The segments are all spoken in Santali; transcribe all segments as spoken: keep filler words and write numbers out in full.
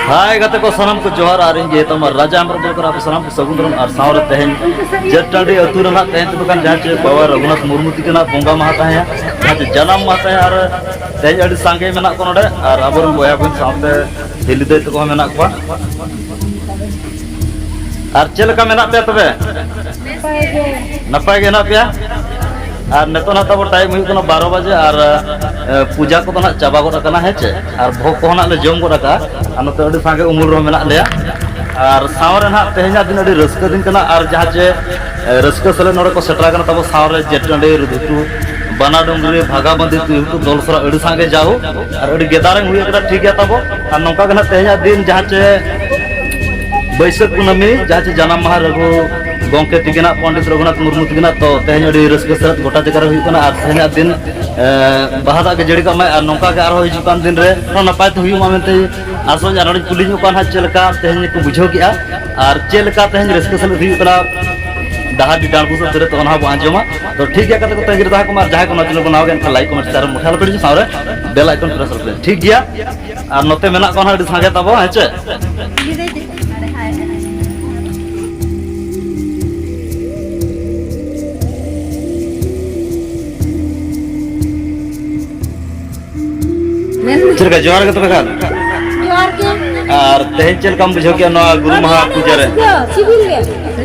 ᱦᱟᱭ ᱜᱟᱛᱮ ᱠᱚ, ᱥᱟᱱᱟᱢ ᱠᱚ ᱡᱚᱦᱟᱨ᱾ ᱟᱨ ᱤᱧ ᱜᱮ ᱛᱟᱢᱟ ᱨᱟᱡᱟ ᱦᱮᱢᱵᱨᱚᱢ ᱠᱟᱱᱟ, ᱟᱯᱮ ᱥᱟᱱᱟᱢ ᱠᱚ ᱥᱟᱹᱜᱩᱱ ᱫᱟᱨᱟᱢ᱾ ᱟᱨ ᱥᱟᱶᱨᱮ ᱛᱮᱦᱮᱧ ᱡᱮᱴ ᱴᱟᱺᱰᱤ ᱟᱹᱛᱩ ᱨᱮᱱᱟᱜ ᱛᱮᱦᱮᱧ ᱛᱮᱫᱚ ᱠᱟᱱ ᱡᱟᱦᱟᱸ ᱪᱮ ᱵᱟᱵᱟ ᱨᱚᱜᱷᱩᱱᱟᱛᱷ ᱢᱩᱨᱢᱩ ᱛᱤᱠᱤᱱᱟᱜ ᱵᱚᱸᱜᱟ ᱢᱟᱦᱟ ᱛᱟᱦᱮᱸᱭᱟ, ᱡᱟᱦᱟᱸ ᱪᱮ ᱡᱟᱱᱟᱢ ᱢᱟᱦᱟ ᱛᱟᱦᱮᱸᱭᱟ᱾ ᱟᱨ ᱛᱮᱦᱮᱧ ᱟᱹᱰᱤ ᱥᱟᱸᱜᱮ ᱢᱮᱱᱟᱜ ᱠᱚᱣᱟ ᱱᱚᱰᱮ, ᱟᱨ ᱟᱵᱚᱨᱮᱱ ᱵᱚᱭᱦᱟ ᱵᱚᱱ ᱥᱟᱶᱛᱮ ᱦᱤᱞᱤ ᱫᱟᱹᱭ ᱛᱟᱠᱚ ᱦᱚᱸ ᱢᱮᱱᱟᱜ ᱠᱚᱣᱟ᱾ ᱟᱨ ᱪᱮᱫ ᱞᱮᱠᱟ ᱢᱮᱱᱟᱜ ᱯᱮᱭᱟ ᱛᱚᱵᱮ? ᱱᱟᱯᱟᱭ ᱜᱮ᱾ ᱱᱟᱯᱟᱭ ᱜᱮ ᱦᱮᱱᱟᱜ ᱯᱮᱭᱟ? ᱟᱨ ᱱᱤᱛᱚᱜ ᱱᱟᱜ ᱛᱟᱵᱚ ᱴᱟᱭᱤᱢ ᱦᱩᱭᱩᱜ ᱠᱟᱱᱟ ᱵᱟᱨᱚ ᱵᱟᱡᱮ, ᱟᱨ, ᱮ, ᱯᱩᱡᱟ ᱠᱚᱫᱚ ᱱᱟᱜ ᱪᱟᱵᱟ ᱜᱚᱫ ᱟᱠᱟᱱᱟ, ᱦᱮᱸ ᱪᱮ? ᱟᱨ ᱵᱷᱳᱜᱽ ᱠᱚᱦᱚᱸ ᱱᱟᱜ ᱞᱮ ᱡᱚᱢ ᱜᱚᱫ ᱟᱠᱟᱜᱼᱟ᱾ ᱟᱨ ᱱᱚᱛᱮ ᱟᱹᱰᱤ ᱥᱟᱸᱜᱮ ᱩᱢᱩᱞ ᱨᱮᱦᱚᱸ ᱢᱮᱱᱟᱜ ᱞᱮᱭᱟ᱾ ᱟᱨ ᱥᱟᱶᱨᱮ ᱱᱟᱜ ᱛᱮᱦᱮᱧᱟᱜ ᱫᱤᱱ ᱟᱹᱰᱤ ᱨᱟᱹᱥᱠᱟᱹ ᱫᱤᱱ ᱠᱟᱱᱟ, ᱟᱨ ᱡᱟᱦᱟᱸ ᱪᱮ, ᱮ, ᱨᱟᱹᱥᱠᱟᱹ ᱥᱮᱞᱮᱫ ᱱᱚᱰᱮ ᱠᱚ ᱥᱮᱴᱮᱨ ᱟᱠᱟᱱᱟ ᱛᱟᱵᱚ ᱥᱟᱶᱨᱮ ᱡᱮᱴ ᱴᱟᱺᱰᱤ, ᱨᱩᱫᱷᱩᱴᱩ, ᱵᱟᱱᱟ ᱰᱩᱝᱨᱤ, ᱵᱷᱟᱜᱟᱵᱟᱸᱫᱤ, ᱛᱩᱭᱦᱩᱴᱩ ᱫᱚᱞ ᱥᱟᱞᱟᱜ ᱟᱹᱰᱤ ᱥᱟᱸᱜᱮ ᱡᱟᱣ, ᱟᱨ ᱟᱹᱰᱤ ᱜᱮᱫᱟᱨᱮᱝ ᱦᱩᱭ ᱟᱠᱟᱱᱟ, ᱴᱷᱤᱠ ᱜᱮᱭᱟ ᱛᱟᱵᱚ᱾ ᱟᱨ ᱱᱚᱝᱠᱟ ᱜᱮ ᱱᱟᱜ ᱛᱮᱦᱮᱧᱟᱜ ᱫᱤᱱ ᱡᱟᱦᱟᱸ ᱪᱮ ᱵᱟᱹᱭᱥᱟᱹᱠᱷ ᱠᱩᱱᱟᱹᱢᱤ, ᱡᱟᱦᱟᱸ ᱪᱮ ᱡᱟᱱᱟᱢ ᱢᱟᱦᱟ ᱨᱟᱹᱜᱷᱩ ᱜᱚᱢᱠᱮ ᱛᱤᱠᱤᱱᱟᱜ, ᱯᱚᱱᱰᱤᱛ ᱨᱚᱜᱷᱩᱱᱟᱛᱷ ᱢᱩᱨᱢᱩ ᱛᱤᱠᱤᱱᱟᱜ, ᱛᱚ ᱛᱮᱦᱮᱧ ᱟᱹᱰᱤ ᱨᱟᱹᱥᱠᱟᱹ ᱥᱟᱞᱟᱜ ᱜᱚᱴᱟ ᱡᱟᱭᱜᱟ ᱨᱮ ᱦᱩᱭᱩᱜ ᱠᱟᱱᱟ᱾ ᱟᱨ ᱛᱮᱦᱮᱧᱟᱜ ᱫᱤᱱ, ᱮ, ᱵᱟᱦᱟ ᱫᱟᱜ ᱜᱮ ᱡᱟᱹᱲᱤ ᱠᱟᱜ ᱢᱟᱭ, ᱟᱨ ᱱᱚᱝᱠᱟ ᱜᱮ ᱟᱨᱦᱚᱸ ᱦᱤᱡᱩᱜ ᱠᱟᱱ ᱫᱤᱱ ᱨᱮ ᱟᱨᱦᱚᱸ ᱱᱟᱯᱟᱭ ᱛᱮ ᱦᱩᱭᱩᱜ ᱢᱟ ᱢᱮᱱᱛᱮ ᱟᱥᱚᱜ ᱟᱹᱧ᱾ ᱟᱨ ᱱᱚᱰᱮᱧ ᱠᱩᱞᱤ ᱧᱚᱜ ᱠᱚᱣᱟ ᱱᱟᱦᱟᱜ ᱪᱮᱫ ᱞᱮᱠᱟ ᱛᱮᱦᱮᱧ ᱠᱚ ᱵᱩᱡᱷᱟᱹᱣ ᱠᱮᱜᱼᱟ ᱟᱨ ᱪᱮᱫ ᱞᱮᱠᱟ ᱛᱮᱦᱮᱧ ᱨᱟᱹᱥᱠᱟᱹ ᱥᱟᱞᱟᱜ ᱦᱩᱭᱩᱜ ᱠᱟᱱᱟ ᱰᱟᱦᱟᱨᱰᱤ ᱰᱟᱸᱰᱵᱩᱥ ᱟᱹᱛᱩ ᱨᱮ, ᱛᱚ ᱚᱱᱟ ᱦᱚᱸ ᱵᱚᱱ ᱟᱸᱡᱚᱢᱟ᱾ ᱛᱚ ᱴᱷᱤᱠ ᱜᱮᱭᱟ, ᱠᱟᱛᱮ ᱠᱚ ᱛᱟᱺᱜᱤ ᱨᱮ ᱛᱟᱦᱮᱸ ᱠᱚᱜ ᱢᱟ᱾ ᱟᱨ ᱡᱟᱦᱟᱸᱭ ᱠᱚ ᱱᱚᱣᱟ ᱪᱮᱱᱮᱞ ᱵᱚᱱ ᱱᱟᱣᱟ ᱜᱮ, ᱮᱱᱠᱷᱟᱱ ᱞᱟᱭᱤᱠ, ᱠᱚᱢᱮᱱᱴ, ᱥᱮᱭᱟᱨ ᱢᱚᱴᱷᱟ ᱟᱞᱚ ᱯᱮ ᱦᱤᱲᱤᱧᱟ, ᱥᱟᱶᱨᱮ ᱵᱮᱞ ᱟᱭᱠᱚᱱ ᱯᱨᱮᱥ ᱟᱞᱚ ᱯᱮ ᱦᱤᱲᱤᱧᱟ, ᱴᱷᱤᱠ ᱜᱮᱭᱟ? ᱟᱨ ᱱᱚᱛᱮ ᱢᱮᱱᱟᱜ ᱠᱚᱣᱟ ᱱᱟᱦᱟᱜ ᱟᱹᱰᱤ ᱥᱟᱸᱜᱮ ᱛᱟᱵᱚ, ᱦᱮᱸ ᱪᱮ? ᱪᱮᱫ ᱞᱮᱠᱟ, ᱡᱚᱦᱟᱨ ᱜᱮ ᱛᱚᱵᱮ ᱠᱷᱟᱱ? ᱡᱚᱦᱟᱨ ᱜᱮ᱾ ᱟᱨ ᱛᱮᱦᱮᱧ ᱪᱮᱫ ᱞᱮᱠᱟᱢ ᱵᱩᱡᱷᱟᱹᱣ ᱠᱮᱜᱼᱟ ᱱᱚᱣᱟ ᱜᱩᱨᱩ ᱢᱟᱦᱟ ᱟᱹᱰᱤ ᱯᱩᱡᱟᱹ ᱨᱮ? ᱨᱟᱹᱥᱠᱟᱹ, ᱥᱤᱵᱤᱞ ᱜᱮ᱾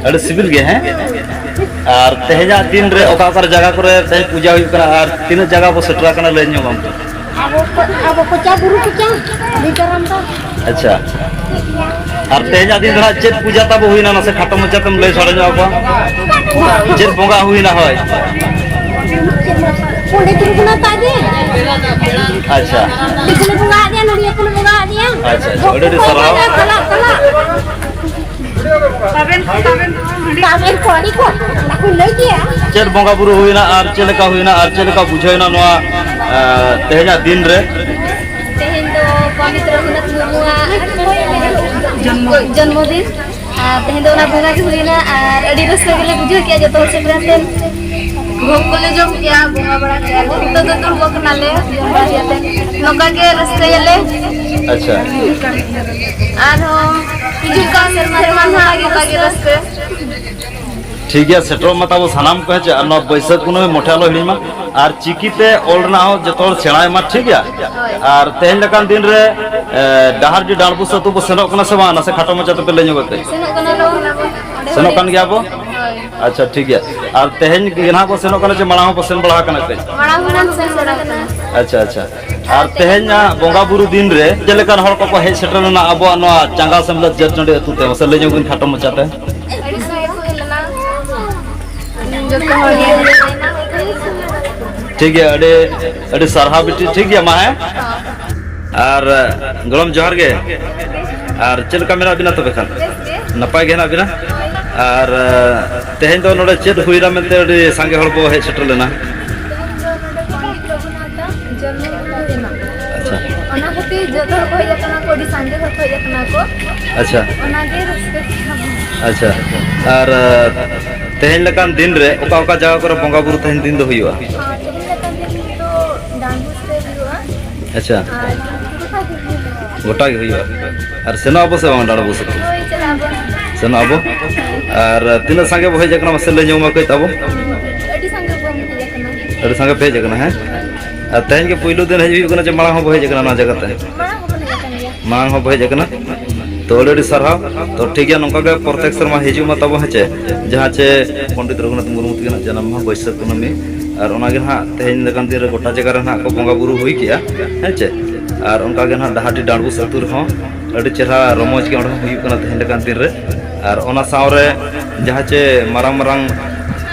ᱟᱹᱰᱤ ᱥᱤᱵᱤᱞ ᱜᱮ, ᱦᱮᱸ? ᱟᱨ ᱛᱮᱦᱮᱧᱟᱜ ᱫᱤᱱ ᱨᱮ ᱚᱠᱟ ᱚᱠᱟ ᱡᱟᱭᱜᱟ ᱠᱚᱨᱮ ᱛᱮᱦᱮᱧ ᱯᱩᱡᱟᱹ ᱦᱩᱭᱩᱜ ᱠᱟᱱᱟ ᱟᱨ ᱛᱤᱱᱟᱹᱜ ᱡᱟᱭᱜᱟ ᱵᱚ ᱥᱮᱴᱮᱨ ᱟᱠᱟᱱᱟ, ᱞᱟᱹᱭ ᱧᱚᱜ ᱟᱢ ᱛᱚ᱾ ᱟᱵᱚ ᱠᱚ, ᱟᱵᱚ ᱠᱚᱪᱟ ᱵᱩᱨᱩ ᱠᱚᱪᱟ, ᱵᱤᱫᱟᱨᱟᱢ ᱫᱚ᱾ ᱟᱪᱪᱷᱟ᱾ ᱟᱨ ᱛᱮᱦᱮᱧᱟᱜ ᱫᱤᱱ ᱫᱚ ᱦᱟᱸᱜ ᱪᱮᱫ ᱯᱩᱡᱟᱹ ᱛᱟᱵᱚ ᱦᱩᱭᱱᱟ, ᱱᱟᱥᱮ ᱠᱷᱟᱴᱚ ᱢᱟᱪᱷᱟ ᱛᱮᱢ ᱞᱟᱹᱭ ᱥᱟᱰᱮ ᱧᱚᱜ ᱟᱠᱚᱣᱟ? ᱪᱮᱫ ᱵᱚᱸᱜᱟ ᱦᱩᱭᱱᱟ? ᱦᱳᱭ᱾ ᱯᱚᱸᱰᱤᱛ ᱨᱚᱜᱷᱩᱱᱟᱛᱷ ᱟᱜ ᱜᱮ᱾ ᱟᱪᱪᱷᱟ᱾ ᱠᱤᱪᱷᱩ ᱞᱮ ᱵᱚᱸᱜᱟ ᱟᱫᱮᱭᱟ, ᱱᱚᱰᱤᱭᱟᱹ ᱠᱚᱞᱮ ᱵᱚᱸᱜᱟ ᱟᱫᱮᱭᱟ᱾ ᱟᱪᱪᱷᱟ, ᱟᱪᱪᱷᱟ, ᱟᱹᱰᱤ ᱟᱹᱰᱤ ᱥᱟᱨᱦᱟᱣ᱾ ᱪᱟᱞᱟᱜ, ᱪᱟᱞᱟᱜ᱾ ᱛᱟᱵᱮᱱ, ᱛᱟᱵᱮᱱ᱾ ᱛᱟᱵᱮᱱ ᱠᱚ ᱟᱹᱰᱤ ᱠᱚ, ᱚᱱᱟ ᱠᱚ ᱞᱟᱹᱭ ᱜᱮᱭᱟ᱾ ᱪᱮᱫ ᱵᱚᱸᱜᱟ ᱵᱩᱨᱩ ᱦᱩᱭᱱᱟ ᱟᱨ ᱪᱮᱫ ᱞᱮᱠᱟ ᱦᱩᱭᱱᱟ ᱟᱨ ᱪᱮᱫ ᱞᱮᱠᱟ ᱵᱩᱡᱷᱟᱹᱣᱱᱟ ᱱᱚᱣᱟ, ᱮ, ᱛᱮᱦᱮᱧᱟᱜ ᱫᱤᱱ ᱨᱮ? ᱛᱮᱦᱮᱧ ᱫᱚ ᱯᱚᱱᱰᱤᱛ ᱨᱚᱜᱷᱩᱱᱟᱛᱷ ᱢᱩᱨᱢᱩᱣᱟᱜ ᱡᱚᱱᱢᱚ᱾ ᱡᱚᱱᱢᱚ ᱫᱤᱱ᱾ ᱟᱨ ᱛᱮᱦᱮᱧ ᱫᱚ ᱚᱱᱟ ᱵᱚᱸᱜᱟ ᱜᱮ ᱦᱩᱭᱱᱟ ᱟᱨ ᱟᱹᱰᱤ ᱨᱟᱹᱥᱠᱟᱹ ᱜᱮᱞᱮ ᱵᱩᱡᱷᱟᱹᱣ ᱠᱮᱜᱼᱟ ᱡᱚᱛᱚ ᱦᱚᱲ ᱥᱮᱴᱮᱨ ᱠᱟᱛᱮ᱾ ᱵᱷᱳᱜᱽ ᱠᱚᱞᱮ ᱡᱚᱢ ᱠᱮᱜᱼᱟ, ᱵᱚᱸᱜᱟ ᱵᱟᱲᱟ ᱠᱮᱜᱼᱟ ᱞᱮ᱾ ᱱᱤᱛᱚᱜ ᱫᱚ ᱫᱩᱲᱩᱵ ᱟᱠᱟᱱᱟᱞᱮ, ᱡᱚᱢ ᱵᱟᱲᱟ ᱠᱟᱛᱮ᱾ ᱱᱚᱝᱠᱟ ᱜᱮ ᱨᱟᱹᱥᱠᱟᱹᱭᱟᱞᱮ᱾ ᱟᱪᱪᱷᱟ᱾ ᱟᱨᱦᱚᱸ ᱦᱤᱡᱩᱜ ᱠᱟᱱ ᱥᱮᱨᱢᱟ ᱨᱮᱦᱚᱸ ᱱᱚᱝᱠᱟ ᱜᱮ ᱨᱟᱹᱥᱠᱟᱹ᱾ ᱴᱷᱤᱠ ᱜᱮᱭᱟ, ᱥᱮᱴᱮᱨᱚᱜ ᱢᱟ ᱛᱟᱵᱚ ᱥᱟᱱᱟᱢ ᱠᱚ, ᱦᱮᱸ ᱪᱮ? ᱟᱨ ᱱᱚᱣᱟ ᱵᱟᱹᱭᱥᱟᱹᱠᱷ ᱠᱩᱱᱟᱹᱢᱤ ᱢᱚᱴᱷᱮ ᱟᱞᱚ ᱦᱤᱲᱤᱧ ᱢᱟ᱾ ᱟᱨ ᱪᱤᱠᱤ ᱛᱮ ᱚᱞ ᱨᱮᱱᱟᱜ ᱦᱚᱸ ᱡᱚᱛᱚ ᱦᱚᱲ ᱥᱮᱬᱟᱭ ᱢᱟ, ᱴᱷᱤᱠ ᱜᱮᱭᱟ? ᱦᱳᱭ᱾ ᱟᱨ ᱛᱮᱦᱮᱧ ᱞᱮᱠᱟᱱ ᱫᱤᱱ ᱨᱮ, ᱮ, ᱰᱟᱦᱟᱨᱰᱤ ᱰᱟᱸᱰᱵᱩᱥ ᱟᱹᱛᱩ ᱵᱚ ᱥᱮᱱᱚᱜ ᱠᱟᱱᱟ ᱥᱮ ᱵᱟᱝ? ᱱᱟᱥᱮ ᱠᱷᱟᱴᱚ ᱢᱟᱪᱷᱟ ᱛᱮᱯᱮ ᱞᱟᱹᱭ ᱧᱚᱜ ᱠᱟᱹᱡ᱾ ᱥᱮᱱᱚᱜ ᱠᱟᱱᱟ ᱞᱮ᱾ ᱥᱮᱱᱚᱜ ᱠᱟᱱ ᱜᱮᱭᱟ ᱵᱚ? ᱦᱳᱭ᱾ ᱟᱪᱪᱷᱟ, ᱴᱷᱤᱠ ᱜᱮᱭᱟ᱾ ᱟᱨ ᱛᱮᱦᱮᱧ ᱜᱮ ᱱᱟᱦᱟᱜ ᱵᱚ ᱥᱮᱱᱚᱜ ᱠᱟᱱᱟ ᱪᱮ ᱢᱟᱲᱟᱝ ᱦᱚᱸ ᱵᱚ ᱥᱮᱱ ᱵᱟᱲᱟ ᱟᱠᱟᱱᱟ ᱠᱟᱹᱡ? ᱢᱟᱲᱟᱝ ᱦᱚᱸ ᱵᱚᱱ ᱥᱮᱱ ᱵᱟᱲᱟ ᱟᱠᱟᱱᱟ᱾ ᱟᱪᱪᱷᱟ, ᱟᱪᱪᱷᱟ᱾ ᱟᱨ ᱛᱮᱦᱮᱧᱟᱜ ᱵᱚᱸᱜᱟ ᱵᱩᱨᱩ ᱫᱤᱱ ᱨᱮ ᱪᱮᱫ ᱞᱮᱠᱟᱱ ᱦᱚᱲ ᱠᱚᱠᱚ ᱦᱮᱡ ᱥᱮᱴᱮᱨ ᱞᱮᱱᱟ ᱟᱵᱚᱣᱟᱜ ᱱᱚᱣᱟ ᱪᱟᱸᱜᱟ ᱥᱮᱢᱞᱮᱫ ᱡᱟᱹᱛ ᱴᱟᱺᱰᱤ ᱟᱹᱛᱩ ᱛᱮ? ᱢᱟᱥᱮ ᱞᱟᱹᱭ ᱧᱚᱜ ᱵᱤᱱ ᱠᱷᱟᱴᱚ ᱢᱟᱪᱷᱟᱛᱮ᱾ ᱟᱹᱰᱤ ᱥᱟᱸᱜᱮ ᱠᱚ ᱦᱩᱭ ᱞᱮᱱᱟ᱾ ᱡᱚᱛᱚ ᱦᱚᱲ ᱜᱮ᱾ ᱴᱷᱤᱠ ᱜᱮᱭᱟ, ᱟᱹᱰᱤ, ᱟᱹᱰᱤ ᱥᱟᱨᱦᱟᱣ ᱵᱤᱴᱤ, ᱴᱷᱤᱠ ᱜᱮᱭᱟ ᱢᱟ, ᱦᱮᱸ? ᱟᱨ, ᱜᱚᱲᱚᱢ ᱡᱚᱦᱟᱨ ᱜᱮ᱾ ᱟᱨ ᱪᱮᱫ ᱞᱮᱠᱟ ᱢᱮᱱᱟᱜ ᱵᱤᱱᱟ ᱛᱚᱵᱮ ᱠᱷᱟᱱ? ᱵᱮᱥ ᱜᱮ᱾ ᱱᱟᱯᱟᱭ ᱜᱮ ᱦᱮᱱᱟᱜ ᱵᱤᱱᱟ? ᱟᱨ, ᱛᱮᱦᱮᱧ ᱫᱚ ᱱᱚᱰᱮ ᱪᱮᱫ ᱦᱩᱭᱱᱟ ᱢᱮᱱᱛᱮ ᱟᱹᱰᱤ ᱥᱟᱸᱜᱮ ᱦᱚᱲ ᱠᱚ ᱦᱮᱡ ᱥᱮᱴᱮᱨ ᱞᱮᱱᱟ? ᱛᱮᱦᱮᱧ ᱫᱚ ᱱᱚᱰᱮ ᱯᱚᱱᱰᱤᱛ ᱨᱚᱜᱷᱩᱱᱟᱛᱷ ᱡᱚᱱᱢᱚ ᱢᱟᱦᱟ ᱦᱩᱭᱱᱟ᱾ ᱟᱪᱪᱷᱟ᱾ ᱚᱱᱟ ᱠᱷᱟᱹᱛᱤᱨ ᱡᱚᱛᱚ ᱦᱚᱲ ᱠᱚ ᱦᱮᱡ ᱟᱠᱟᱱᱟ ᱠᱚ, ᱟᱹᱰᱤ ᱥᱟᱸᱜᱮ ᱦᱚᱲ ᱠᱚ ᱦᱮᱡ ᱟᱠᱟᱱᱟ ᱠᱚ᱾ ᱟᱪᱪᱷᱟ᱾ ᱚᱱᱟᱜᱮ ᱨᱟᱹᱥᱠᱟᱹ ᱠᱮᱫᱟ ᱵᱚᱱ᱾ ᱟᱪᱪᱷᱟ᱾ ᱟᱨ, ᱟᱨ ᱛᱮᱦᱮᱧ ᱞᱮᱠᱟᱱ ᱫᱤᱱ ᱨᱮ ᱚᱠᱟ ᱚᱠᱟ ᱡᱟᱭᱜᱟ ᱠᱚᱨᱮ ᱵᱚᱸᱜᱟ ᱵᱩᱨᱩ ᱛᱮᱦᱮᱧ ᱫᱤᱱ ᱫᱚ ᱦᱩᱭᱩᱜᱼᱟ? ᱟᱨ ᱛᱮᱦᱮᱧ ᱞᱮᱠᱟᱱ ᱫᱤᱱ ᱫᱚ ᱰᱟᱸᱰᱵᱳᱥ ᱨᱮ ᱦᱩᱭᱩᱜᱼᱟ᱾ ᱟᱪᱪᱷᱟ᱾ ᱟᱨ ᱜᱚᱴᱟ ᱜᱮ ᱦᱩᱭᱩᱜᱼᱟ᱾ ᱜᱚᱴᱟ ᱜᱮ ᱦᱩᱭᱩᱜᱼᱟ᱾ ᱟᱨ ᱥᱮᱱᱚᱜ ᱟᱵᱚ ᱥᱮ ᱵᱟᱝ ᱰᱟᱸᱰᱵᱳᱥ ᱟᱹᱛᱩ? ᱦᱳᱭ, ᱪᱟᱞᱟᱜ ᱟᱵᱚᱱ᱾ ᱥᱮᱱᱚᱜ ᱟᱵᱚ᱾ ᱟᱨ ᱛᱤᱱᱟᱹᱜ ᱥᱟᱸᱜᱮ ᱵᱚ ᱦᱮᱡ ᱟᱠᱟᱱᱟ, ᱢᱟᱥᱮ ᱞᱟᱹᱭ ᱧᱚᱜ ᱢᱟ ᱠᱟᱹᱡ ᱛᱟᱵᱚ᱾ ᱟᱹᱰᱤ ᱥᱟᱸᱜᱮ ᱵᱚᱱ ᱦᱮᱡ ᱟᱠᱟᱱᱟ᱾ ᱟᱹᱰᱤ ᱥᱟᱸᱜᱮ ᱯᱮ ᱦᱮᱡ ᱟᱠᱟᱱᱟ, ᱦᱮᱸ? ᱟᱨ ᱛᱮᱦᱮᱧ ᱜᱮ ᱯᱩᱭᱞᱩ ᱫᱤᱱ ᱦᱮᱡ ᱦᱩᱭᱩᱜ ᱠᱟᱱᱟ ᱡᱮ ᱢᱟᱲᱟᱝ ᱦᱚᱸ ᱵᱚ ᱦᱮᱡ ᱟᱠᱟᱱᱟ ᱱᱚᱣᱟ ᱡᱟᱭᱜᱟ ᱛᱮ? ᱢᱟᱲᱟᱝ ᱦᱚᱸᱵᱚᱱ ᱦᱮᱡ ᱟᱠᱟᱱ ᱜᱮᱭᱟ᱾ ᱢᱟᱲᱟᱝ ᱦᱚᱸ ᱵᱚ ᱦᱮᱡ ᱟᱠᱟᱱᱟ᱾ ᱛᱚ, ᱟᱹᱰᱤ ᱟᱹᱰᱤ ᱥᱟᱨᱦᱟᱣ᱾ ᱛᱚ, ᱴᱷᱤᱠ ᱜᱮᱭᱟ, ᱱᱚᱝᱠᱟ ᱜᱮ ᱯᱨᱚᱛᱮᱠ ᱥᱮᱨᱢᱟ ᱦᱤᱡᱩᱜ ᱢᱟ ᱛᱟᱵᱚ, ᱦᱮᱸ ᱪᱮ? ᱡᱟᱦᱟᱸ ᱪᱮ ᱯᱚᱱᱰᱤᱛ ᱨᱚᱜᱷᱩᱱᱟᱛᱷ ᱢᱩᱨᱢᱩ ᱛᱟᱹᱠᱤᱱᱟᱜ ᱡᱟᱱᱟᱢ ᱢᱟᱦᱟ ᱵᱟᱹᱭᱥᱟᱹᱠᱷ ᱠᱩᱱᱟᱹᱢᱤ᱾ ᱟᱨ ᱚᱱᱟ ᱜᱮ ᱱᱟᱦᱟᱜ ᱛᱮᱦᱮᱧ ᱞᱮᱠᱟᱱ ᱫᱤᱱ ᱨᱮ ᱜᱚᱴᱟ ᱡᱟᱭᱜᱟ ᱨᱮ ᱱᱟᱦᱟᱜ ᱠᱚ ᱵᱚᱸᱜᱟ ᱵᱩᱨᱩ ᱦᱩᱭ ᱠᱮᱜᱼᱟ, ᱦᱮᱸ ᱪᱮ? ᱟᱨ ᱚᱱᱠᱟ ᱜᱮ ᱱᱟᱦᱟᱜ ᱰᱟᱦᱟᱨᱰᱤ ᱰᱟᱸᱰᱵᱳᱥ ᱟᱹᱛᱩ ᱨᱮᱦᱚᱸ ᱟᱹᱰᱤ ᱪᱮᱦᱨᱟ ᱨᱚᱢᱚᱡᱽ ᱜᱮ ᱚᱸᱰᱮ ᱦᱚᱸ ᱦᱩᱭᱩᱜ ᱠᱟᱱᱟ ᱛᱮᱦᱮᱧ ᱞᱮᱠᱟᱱ ᱫᱤᱱ ᱨᱮ᱾ ᱟᱨ ᱚᱱᱟ ᱥᱟᱶᱨᱮ ᱡᱟᱦᱟᱸ ᱪᱮ ᱢᱟᱨᱟᱝ ᱢᱟᱨᱟᱝ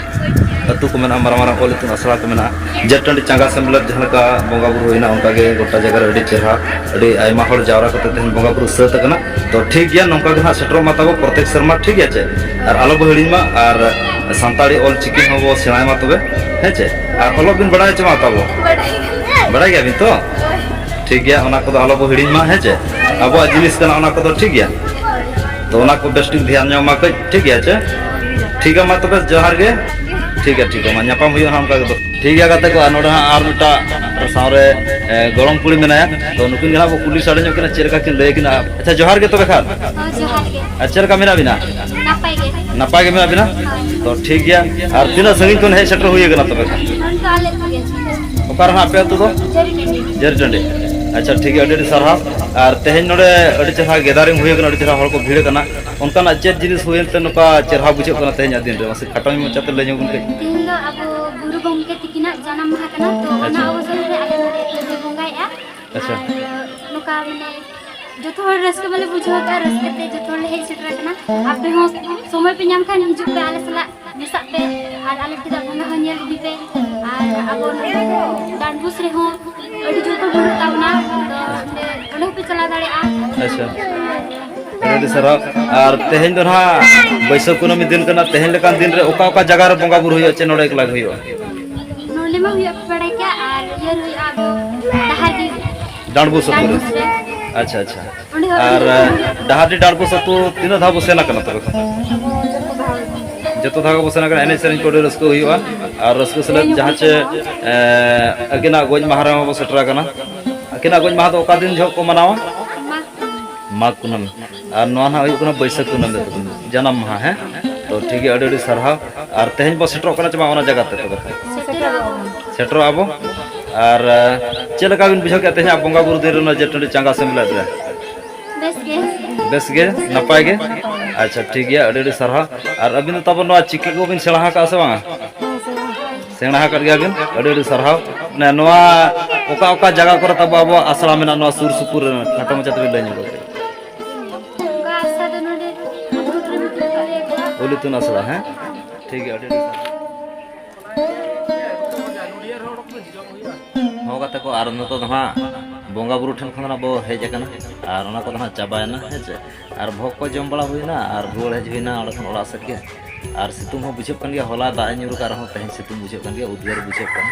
ᱟᱹᱛᱩ ᱠᱚ ᱢᱮᱱᱟᱜᱼᱟ, ᱢᱟᱨᱟᱝ ᱢᱟᱨᱟᱝ ᱚᱞ ᱤᱛᱩᱱ ᱟᱥᱲᱟ ᱠᱚ ᱢᱮᱱᱟᱜᱼᱟ, ᱡᱟᱹᱛ ᱴᱟᱺᱰᱤ ᱪᱟᱸᱜᱟ ᱥᱮᱢᱞᱮᱫ ᱡᱟᱦᱟᱸ ᱞᱮᱠᱟ ᱵᱚᱸᱜᱟ ᱵᱩᱨᱩ ᱦᱩᱭᱱᱟ, ᱚᱱᱠᱟ ᱜᱮ ᱜᱚᱴᱟ ᱡᱟᱭᱜᱟ ᱨᱮ ᱟᱹᱰᱤ ᱪᱮᱦᱨᱟ, ᱟᱹᱰᱤ ᱟᱭᱢᱟ ᱦᱚᱲ ᱡᱟᱣᱨᱟ ᱠᱟᱛᱮ ᱛᱮᱦᱮᱧ ᱵᱚᱸᱜᱟ ᱵᱩᱨᱩ ᱥᱟᱹᱛ ᱟᱠᱟᱱᱟ᱾ ᱛᱚ, ᱴᱷᱤᱠ ᱜᱮᱭᱟ, ᱱᱚᱝᱠᱟ ᱜᱮ ᱦᱟᱸᱜ ᱥᱮᱴᱮᱨᱚᱜ ᱢᱟ ᱛᱟᱵᱚ ᱯᱨᱚᱛᱮᱠ ᱥᱮᱨᱢᱟ, ᱴᱷᱤᱠ ᱜᱮᱭᱟ ᱪᱮ? ᱟᱨ ᱟᱞᱚ ᱵᱚ ᱦᱤᱲᱤᱧ ᱢᱟ, ᱟᱨ ᱥᱟᱱᱛᱟᱲᱤ ᱚᱞ ᱪᱤᱠᱤ ᱦᱚᱸ ᱵᱚ ᱥᱮᱬᱟᱭ ᱢᱟ ᱛᱚᱵᱮ, ᱦᱮᱸ ᱪᱮ? ᱟᱨ ᱚᱞᱚᱜ ᱵᱤᱱ ᱵᱟᱲᱟᱭᱟ ᱪᱮ ᱵᱟᱝ ᱛᱟᱵᱚ? ᱵᱟᱰᱟᱭ ᱜᱮᱭᱟ᱾ ᱵᱟᱲᱟᱭ ᱜᱮᱭᱟᱵᱤᱱ ᱛᱚ? ᱦᱳᱭ᱾ ᱴᱷᱤᱠ ᱜᱮᱭᱟ, ᱚᱱᱟ ᱠᱚᱫᱚ ᱟᱞᱚ ᱵᱚ ᱦᱤᱲᱤᱧ ᱢᱟ, ᱦᱮᱸ ᱪᱮ? ᱟᱵᱚᱣᱟᱜ ᱡᱤᱱᱤᱥ ᱠᱟᱱᱟ ᱚᱱᱟ ᱠᱚᱫᱚ, ᱴᱷᱤᱠ ᱜᱮᱭᱟ? ᱛᱚ, ᱚᱱᱟ ᱠᱚ ᱵᱮᱥ ᱴᱷᱤᱠ ᱫᱷᱮᱭᱟᱱ ᱧᱚᱜ ᱢᱟ ᱠᱟᱹᱡ, ᱴᱷᱤᱠ ᱜᱮᱭᱟ ᱪᱮ? ᱴᱷᱤᱠ ᱜᱮᱭᱟ, ᱢᱟ ᱛᱚᱵᱮ ᱡᱚᱦᱟᱨ ᱜᱮ᱾ ᱴᱷᱤᱠ ᱜᱮᱭᱟ, ᱴᱷᱤᱠ ᱜᱮᱭᱟ, ᱢᱟ ᱧᱟᱯᱟᱢ ᱦᱩᱭᱩᱜᱼᱟ ᱦᱟᱸᱜ ᱚᱱᱠᱟ ᱜᱮ᱾ ᱴᱷᱤᱠ ᱜᱮᱭᱟ ᱜᱟᱛᱮ ᱠᱚ, ᱟᱨ ᱱᱚᱰᱮ ᱦᱟᱸᱜ ᱟᱨ ᱢᱤᱫᱴᱟᱝ ᱥᱟᱶᱨᱮ, ᱮ, ᱜᱚᱲᱚᱢ ᱠᱩᱲᱤ ᱢᱮᱱᱟᱭᱟ᱾ ᱛᱚ ᱱᱩᱠᱤᱱ ᱜᱮ ᱦᱟᱸᱜ ᱵᱚ ᱠᱩᱞᱤ ᱥᱟᱰᱮ ᱧᱚᱜ ᱠᱤᱱᱟ, ᱪᱮᱫ ᱞᱮᱠᱟ ᱠᱤᱱ ᱞᱟᱹᱭ ᱠᱤᱱᱟ᱾ ᱟᱪᱪᱷᱟ, ᱡᱚᱦᱟᱨ ᱜᱮ᱾ ᱦᱚᱸ, ᱡᱚᱦᱟᱨ ᱜᱮ᱾ ᱟᱨ ᱪᱮᱫ ᱞᱮᱠᱟ ᱢᱮᱱᱟᱜ ᱵᱤᱱᱟ? ᱱᱟᱯᱟᱭ ᱜᱮ᱾ ᱱᱟᱯᱟᱭ ᱜᱮ ᱢᱮᱱᱟᱜ ᱵᱤᱱᱟ? ᱦᱳᱭ᱾ ᱛᱚ ᱴᱷᱤᱠ ᱜᱮᱭᱟ᱾ ᱟᱨ ᱛᱤᱱᱟᱹᱜ ᱥᱟᱺᱜᱤᱧ ᱠᱷᱚᱱ ᱦᱮᱡ ᱥᱮᱴᱮᱨ ᱦᱩᱭ ᱟᱠᱟᱱᱟ ᱛᱚᱵᱮ ᱠᱷᱟᱱ? ᱱᱚᱱᱛᱮ ᱟᱞᱮ ᱟᱹᱛᱩ ᱜᱮ᱾ ᱚᱠᱟ ᱨᱮ ᱦᱟᱸᱜ ᱟᱯᱮ ᱟᱹᱛᱩ ᱫᱚ? ᱡᱟᱹᱨᱤᱴᱟᱺᱰᱤ᱾ ᱡᱟᱹᱨᱤᱴᱟᱺᱰᱤ᱾ ᱟᱪᱪᱷᱟ, ᱴᱷᱤᱠ ᱜᱮᱭᱟ, ᱟᱹᱰᱤ ᱟᱹᱰᱤ ᱥᱟᱨᱦᱟᱣ᱾ ᱟᱨ ᱛᱮᱦᱮᱧ ᱱᱚᱰᱮ ᱟᱹᱰᱤ ᱪᱮᱦᱨᱟ gathering ᱦᱩᱭ ᱟᱠᱟᱱᱟ, ᱟᱹᱰᱤ ᱪᱮᱦᱨᱟ ᱦᱚᱲ ᱠᱚ ᱵᱷᱤᱲ ᱟᱠᱟᱱᱟ᱾ ᱚᱱᱠᱟᱱᱟᱜ ᱪᱮᱫ ᱡᱤᱱᱤᱥ ᱦᱩᱭᱮᱱ ᱛᱮ ᱱᱚᱝᱠᱟ ᱪᱮᱦᱨᱟ ᱵᱩᱡᱷᱟᱹᱜ ᱠᱟᱱᱟ ᱛᱮᱦᱮᱧᱟᱜ ᱫᱤᱱ ᱨᱮ? ᱢᱟᱥᱮ ᱠᱷᱟᱴᱚ ᱢᱟᱪᱷᱟᱛᱮ ᱞᱟᱹᱭ ᱧᱚᱜ ᱵᱚᱱ ᱠᱟᱹᱡ᱾ ᱛᱮᱦᱮᱧ ᱫᱚ ᱟᱵᱚ ᱜᱩᱨᱩ ᱜᱚᱢᱠᱮ ᱛᱤᱠᱤᱱᱟᱜ ᱡᱟᱱᱟᱢ ᱢᱟᱦᱟ ᱠᱟᱱᱟ, ᱛᱚ ᱚᱱᱟ ᱟᱪᱪᱷᱟ᱾ ᱚᱵᱚᱥᱚᱨ ᱨᱮ ᱟᱞᱮ ᱱᱚᱰᱮ ᱞᱮ ᱵᱚᱸᱜᱟᱭᱮᱫᱼᱟ᱾ ᱟᱪᱪᱷᱟ᱾ ᱟᱨ ᱱᱚᱝᱠᱟ ᱢᱟᱱᱮ ᱡᱚᱛᱚ ᱦᱚᱲ ᱨᱟᱹᱥᱠᱟᱹ ᱢᱟᱞᱮ ᱵᱩᱡᱷᱟᱹᱣ ᱠᱟᱜᱼᱟ, ᱨᱟᱹᱥᱠᱟᱹ ᱛᱮ ᱡᱚᱛᱚ ᱦᱚᱲ ᱞᱮ ᱦᱮᱡ ᱥᱮᱴᱮᱨ ᱟᱠᱟᱱᱟ᱾ ᱟᱯᱮ ᱦᱚᱸ ᱥᱚᱢᱚᱭ ᱯᱮ ᱧᱟᱢ ᱠᱷᱟᱱ ᱦᱤᱡᱩᱜ ᱯᱮ ᱟᱞᱮ ᱥᱟᱞᱟᱜ᱾ ᱢᱮᱥᱟᱜ ᱯᱮ ᱟᱨ ᱟᱞᱮ ᱴᱷᱮᱱᱟᱜ ᱵᱚᱸᱜᱟ ᱦᱚᱸ ᱧᱮᱞ ᱤᱫᱤ ᱯᱮ᱾ ᱟᱨ ᱟᱵᱚ ᱱᱚᱰᱮ ᱰᱟᱸᱰᱵᱩᱥ ᱨᱮᱦᱚᱸ ᱟᱹᱰᱤ ᱡᱳᱨ ᱠᱚ ᱵᱷᱤᱲᱚᱜ ᱛᱟᱵᱚᱱᱟ, ᱛᱚ ᱚᱸᱰᱮ, ᱚᱸᱰᱮ ᱦᱚᱸᱯᱮ ᱪᱟᱞᱟᱣ ᱫᱟᱲᱮᱭᱟᱜᱼᱟ᱾ ᱟᱪᱪᱷᱟ᱾ ᱟᱹᱰᱤ ᱟᱹᱰᱤ ᱥᱟᱨᱦᱟᱣ᱾ ᱟᱨ ᱛᱮᱦᱮᱧ ᱫᱚ ᱱᱟᱦᱟᱜ ᱵᱟᱹᱭᱥᱟᱹᱠᱷ ᱠᱩᱱᱟᱹᱢᱤ ᱫᱤᱱ ᱠᱟᱱᱟ, ᱛᱮᱦᱮᱧ ᱞᱮᱠᱟᱱ ᱫᱤᱱ ᱨᱮ ᱚᱠᱟ ᱚᱠᱟ ᱡᱟᱭᱜᱟ ᱨᱮ ᱵᱚᱸᱜᱟ ᱵᱩᱨᱩ ᱦᱩᱭᱩᱜᱼᱟ, ᱪᱮ ᱱᱚᱰᱮ ᱮᱠᱞᱟ ᱜᱮ ᱦᱩᱭᱩᱜᱼᱟ? ᱱᱚᱰᱮ ᱢᱟ ᱦᱩᱭᱩᱜᱼᱟ ᱯᱮ ᱵᱟᱲᱟᱭ ᱜᱮᱭᱟ, ᱟᱨ ᱤᱭᱟᱹ ᱨᱮ ᱦᱩᱭᱩᱜᱼᱟ ᱟᱵᱚ ᱰᱟᱦᱟᱨᱰᱤ᱾ ᱰᱟᱸᱰᱵᱩᱥ ᱟᱹᱛᱩ ᱨᱮ? ᱰᱟᱸᱰᱵᱩᱥ ᱨᱮ᱾ ᱟᱪᱪᱷᱟ, ᱟᱪᱪᱷᱟ᱾ ᱚᱸᱰᱮ ᱦᱚᱸ ᱟᱨ ᱟᱹᱰᱤ ᱡᱳᱨ ᱠᱚ ᱵᱷᱤᱲᱚᱜᱼᱟ᱾ ᱰᱟᱦᱟᱨᱰᱤ ᱰᱟᱸᱰᱵᱩᱥ ᱟᱹᱛᱩ ᱛᱤᱱᱟᱹᱜ ᱫᱷᱟᱣ ᱵᱚ ᱥᱮᱱ ᱟᱠᱟᱱᱟ ᱛᱚᱵᱮ ᱠᱷᱟᱱ? ᱡᱚᱛᱚ ᱫᱷᱟᱣ ᱜᱮᱵᱚ ᱥᱮᱱ ᱟᱠᱟᱱᱟ, ᱮᱱᱮᱡ ᱥᱮᱨᱮᱧ ᱠᱚ ᱟᱹᱰᱤ ᱨᱟᱹᱥᱠᱟᱹ ᱦᱩᱭᱩᱜᱼᱟ᱾ ᱟᱨ ᱨᱟᱹᱥᱠᱟᱹ ᱥᱮᱞᱮᱫ ᱡᱟᱦᱟᱸ ᱪᱮ, ᱮ, ᱟᱹᱠᱤᱱᱟᱜ ᱜᱚᱡ ᱢᱟᱦᱟ ᱨᱮᱦᱚᱸ ᱵᱚ ᱥᱮᱴᱮᱨ ᱟᱠᱟᱱᱟ᱾ ᱟᱹᱠᱤᱱᱟᱜ ᱜᱚᱡ ᱢᱟᱦᱟ ᱫᱚ ᱚᱠᱟ ᱫᱤᱱ ᱡᱚᱦᱚᱜ ᱠᱚ ᱢᱟᱱᱟᱣᱟ? ᱢᱟᱜᱽ ᱠᱩᱱᱟᱹᱢᱤ᱾ ᱢᱟᱜᱽ ᱠᱩᱱᱟᱹᱢᱤ᱾ ᱟᱨ ᱱᱚᱣᱟ ᱱᱟᱦᱟᱜ ᱦᱩᱭᱩᱜ ᱠᱟᱱᱟ ᱵᱟᱹᱭᱥᱟᱹᱠᱷ ᱠᱩᱱᱟᱹᱢᱤ ᱛᱟᱹᱠᱤᱱ ᱡᱟᱱᱟᱢ ᱢᱟᱦᱟ, ᱦᱮᱸ? ᱛᱚ ᱴᱷᱤᱠ ᱜᱮᱭᱟ, ᱟᱹᱰᱤ ᱟᱹᱰᱤ ᱥᱟᱨᱦᱟᱣ᱾ ᱟᱨ ᱛᱮᱦᱮᱧ ᱵᱚ ᱥᱮᱴᱮᱨᱚᱜ ᱠᱟᱱᱟ ᱪᱮ ᱵᱟᱝ ᱚᱱᱟ ᱡᱟᱭᱜᱟ ᱛᱮ ᱛᱚᱵᱮ ᱠᱷᱟᱱ? ᱥᱮᱴᱮᱨᱚᱜ ᱟᱵᱚᱱ᱾ ᱥᱮᱴᱮᱨᱚᱜ ᱟᱵᱚ᱾ ᱟᱨ, ᱮ, ᱪᱮᱫ ᱞᱮᱠᱟ ᱵᱤᱱ ᱵᱩᱡᱷᱟᱹᱣ ᱠᱮᱫᱼᱟ ᱛᱮᱦᱮᱧᱟᱜ ᱵᱚᱸᱜᱟ ᱵᱩᱨᱩ ᱫᱤᱱ ᱨᱮ ᱱᱚᱣᱟ ᱡᱟᱹᱨᱤᱴᱟᱺᱰᱤ ᱪᱟᱸᱜᱟ ᱥᱮᱢᱞᱮᱫ ᱨᱮ? ᱵᱮᱥ ᱜᱮ᱾ ᱵᱮᱥ ᱜᱮ? ᱱᱟᱯᱟᱭ ᱜᱮ? ᱟᱪᱪᱷᱟ, ᱴᱷᱤᱠ ᱜᱮᱭᱟ, ᱟᱹᱰᱤ ᱟᱹᱰᱤ ᱥᱟᱨᱦᱟᱣ᱾ ᱟᱨ ᱟᱹᱵᱤᱱ ᱫᱚ ᱛᱟᱵᱚᱱ ᱱᱚᱣᱟ ᱪᱤᱠᱤ ᱠᱚᱵᱤᱱ ᱥᱮᱬᱟ ᱟᱠᱟᱫᱼᱟ ᱥᱮ ᱵᱟᱝᱟ? ᱥᱮᱬᱟ ᱟᱠᱟᱫ ᱜᱮᱭᱟ ᱵᱤᱱ, ᱟᱹᱰᱤ ᱟᱹᱰᱤ ᱥᱟᱨᱦᱟᱣ᱾ ᱢᱟᱱᱮ ᱱᱚᱣᱟ ᱚᱠᱟ ᱚᱠᱟ ᱡᱟᱭᱜᱟ ᱠᱚᱨᱮ ᱛᱟᱵᱚ ᱟᱵᱚᱣᱟᱜ ᱟᱥᱲᱟ ᱢᱮᱱᱟᱜᱼᱟ ᱱᱚᱣᱟ ᱥᱩᱨ ᱥᱩᱯᱩᱨ ᱨᱮ? ᱠᱷᱟᱴᱚ ᱢᱟᱪᱷᱟ ᱛᱮᱵᱤᱱ ᱞᱟᱹᱭ ᱧᱚᱜ ᱠᱟᱜ ᱠᱮᱭᱟ᱾ ᱚᱱᱠᱟ ᱟᱥᱲᱟ ᱫᱚ ᱱᱚᱰᱮ ᱩᱞ ᱤᱛᱩᱱ ᱟᱥᱲᱟ, ᱦᱮᱸ? ᱴᱷᱤᱠ ᱜᱮᱭᱟ, ᱟᱹᱰᱤ ᱟᱹᱰᱤ ᱥᱟᱨᱦᱟᱣ᱾ ᱦᱚᱸ ᱜᱟᱛᱮ ᱠᱚ, ᱟᱨ ᱱᱤᱛᱚᱜ ᱫᱚ ᱦᱟᱸᱜ ᱵᱚᱸᱜᱟ ᱵᱩᱨᱩ ᱴᱷᱮᱱ ᱠᱷᱚᱱ ᱫᱚ ᱦᱟᱸᱜ ᱵᱚ ᱦᱮᱡ ᱟᱠᱟᱱᱟ, ᱟᱨ ᱚᱱᱟ ᱠᱚᱫᱚ ᱦᱟᱸᱜ ᱪᱟᱵᱟᱭᱮᱱᱟ, ᱦᱮᱸ ᱪᱮ? ᱟᱨ ᱵᱷᱚᱜᱽ ᱠᱚ ᱡᱚᱢ ᱵᱟᱲᱟ ᱦᱩᱭᱱᱟ, ᱟᱨ ᱨᱩᱣᱟᱹᱲ ᱦᱮᱡ ᱦᱩᱭᱱᱟ ᱚᱸᱰᱮ ᱠᱷᱚᱱ ᱚᱲᱟᱜ ᱥᱮᱫ ᱜᱮ᱾ ᱟᱨ ᱥᱤᱛᱩᱝ ᱦᱚᱸ ᱵᱩᱡᱷᱟᱹᱜ ᱠᱟᱱ ᱜᱮᱭᱟ, ᱦᱚᱞᱟ ᱫᱟᱜ ᱮ ᱧᱩᱨ ᱟᱠᱟᱫ ᱨᱮᱦᱚᱸ ᱛᱮᱦᱮᱧ ᱥᱤᱛᱩᱝ ᱵᱩᱡᱷᱟᱹᱜ ᱠᱟᱱ ᱜᱮᱭᱟ, ᱩᱫᱽᱜᱟᱹᱨ ᱵᱩᱡᱷᱟᱹᱜ ᱠᱟᱱᱟ,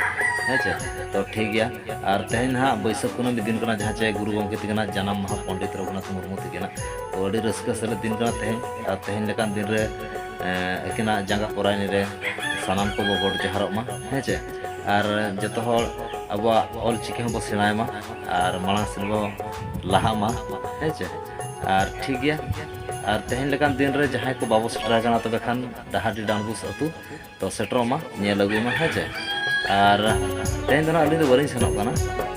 ᱦᱮᱸ ᱪᱮ? ᱛᱚ ᱴᱷᱤᱠ ᱜᱮᱭᱟ, ᱟᱨ ᱛᱮᱦᱮᱧ ᱱᱟᱦᱟᱜ ᱵᱟᱹᱭᱥᱟᱹᱠᱷ ᱠᱩᱱᱟᱹᱢᱤ ᱫᱤᱱ ᱠᱟᱱᱟ, ᱡᱟᱦᱟᱸ ᱪᱮ ᱜᱩᱨᱩ ᱜᱚᱢᱠᱮ ᱛᱤᱠᱤᱱᱟᱜ ᱡᱟᱱᱟᱢ ᱢᱟᱦᱟ, ᱯᱚᱱᱰᱤᱛ ᱨᱚᱜᱷᱩᱱᱟᱛᱷ ᱢᱩᱨᱢᱩ ᱛᱤᱠᱤᱱᱟᱜ᱾ ᱛᱚ ᱟᱹᱰᱤ ᱨᱟᱹᱥᱠᱟᱹ ᱥᱮᱞᱮᱫ ᱫᱤᱱ ᱠᱟᱱᱟ ᱛᱮᱦᱮᱧ, ᱟᱨ ᱛᱮᱦᱮᱧ ᱞᱮᱠᱟᱱ ᱫᱤᱱ ᱨᱮ, ᱮᱸ, ᱟᱹᱠᱤᱱᱟᱜ ᱡᱟᱸᱜᱟ ᱯᱚᱨᱟᱭᱱᱤ ᱨᱮ ᱥᱟᱱᱟᱢ ᱠᱚᱵᱚ ᱜᱚᱰ ᱡᱚᱦᱟᱨᱚᱜ ᱢᱟ, ᱦᱮᱸ ᱪᱮ? ᱟᱨ ᱡᱚᱛᱚ ᱦᱚᱲ ᱟᱵᱚᱣᱟᱜ ᱚᱞ ᱪᱤᱠᱤ ᱦᱚᱸᱵᱚ ᱥᱮᱬᱟᱭ ᱢᱟ ᱟᱨ ᱢᱟᱲᱟᱝ ᱥᱮᱫ ᱵᱚ ᱞᱟᱦᱟᱜ ᱢᱟ, ᱦᱮᱸ ᱪᱮ? ᱟᱨ ᱴᱷᱤᱠ ᱜᱮᱭᱟ, ᱟᱨ ᱛᱮᱦᱮᱧ ᱞᱮᱠᱟᱱ ᱫᱤᱱ ᱨᱮ ᱡᱟᱦᱟᱸᱭ ᱠᱚ ᱵᱟᱵᱚ ᱥᱮᱴᱮᱨ ᱟᱠᱟᱱᱟ, ᱛᱚᱵᱮ ᱠᱷᱟᱱ ᱰᱟᱦᱟᱨᱰᱤ ᱰᱟᱸᱰᱵᱩᱥ ᱟᱹᱛᱩ ᱛᱚ ᱥᱮᱴᱮᱨᱚᱜ ᱢᱟ, ᱧᱮᱞ ᱟᱹᱜᱩᱭ ᱢᱟ, ᱦᱮᱸ ᱪᱮ? ᱟᱨ ᱛᱮᱦᱮᱧ ᱫᱚ ᱱᱟᱦᱟᱜ ᱟᱹᱞᱤᱧ ᱫᱚ ᱵᱟᱹᱞᱤᱧ ᱥᱮᱱᱚᱜ ᱠᱟᱱᱟ,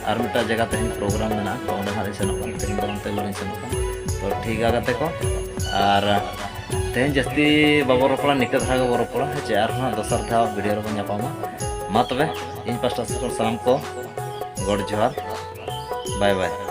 ᱟᱨ ᱢᱤᱫᱴᱟᱝ ᱡᱟᱭᱜᱟ ᱛᱮᱦᱮᱧ ᱯᱨᱳᱜᱨᱟᱢ ᱢᱮᱱᱟᱜᱼᱟ, ᱛᱚ ᱚᱸᱰᱮ ᱱᱟᱦᱟᱜ ᱞᱤᱧ ᱥᱮᱱᱚᱜ ᱠᱟᱱᱟ, ᱛᱮᱦᱮᱧ ᱫᱚ ᱚᱱᱛᱮ ᱵᱟᱹᱞᱤᱧ ᱥᱮᱱᱚᱜ ᱠᱟᱱᱟ᱾ ᱛᱚ ᱴᱷᱤᱠ ᱜᱮᱭᱟ ᱜᱟᱛᱮ ᱠᱚ, ᱟᱨ ᱛᱮᱦᱮᱧ ᱡᱟᱹᱥᱛᱤ ᱵᱟᱵᱚ ᱨᱚᱯᱚᱲᱟ, ᱱᱤᱝᱠᱟᱹ ᱫᱷᱟᱨᱟ ᱜᱮᱵᱚ ᱨᱚᱯᱚᱲᱟ, ᱦᱮᱸ ᱪᱮ? ᱟᱨᱦᱚᱸ ᱦᱟᱸᱜ ᱫᱚᱥᱟᱨ ᱫᱷᱟᱣ ᱵᱷᱤᱰᱤᱭᱳ ᱨᱮᱵᱚᱱ ᱧᱟᱯᱟᱢᱟ᱾ ᱢᱟ ᱛᱚᱵᱮ, ᱤᱧ ᱯᱟᱥᱴᱟ ᱥᱮᱫ ᱠᱷᱚᱱ ᱥᱟᱱᱟᱢ ᱠᱚ ᱜᱚᱰ ᱡᱚᱦᱟᱨ, ᱵᱟᱭ ᱵᱟᱭ᱾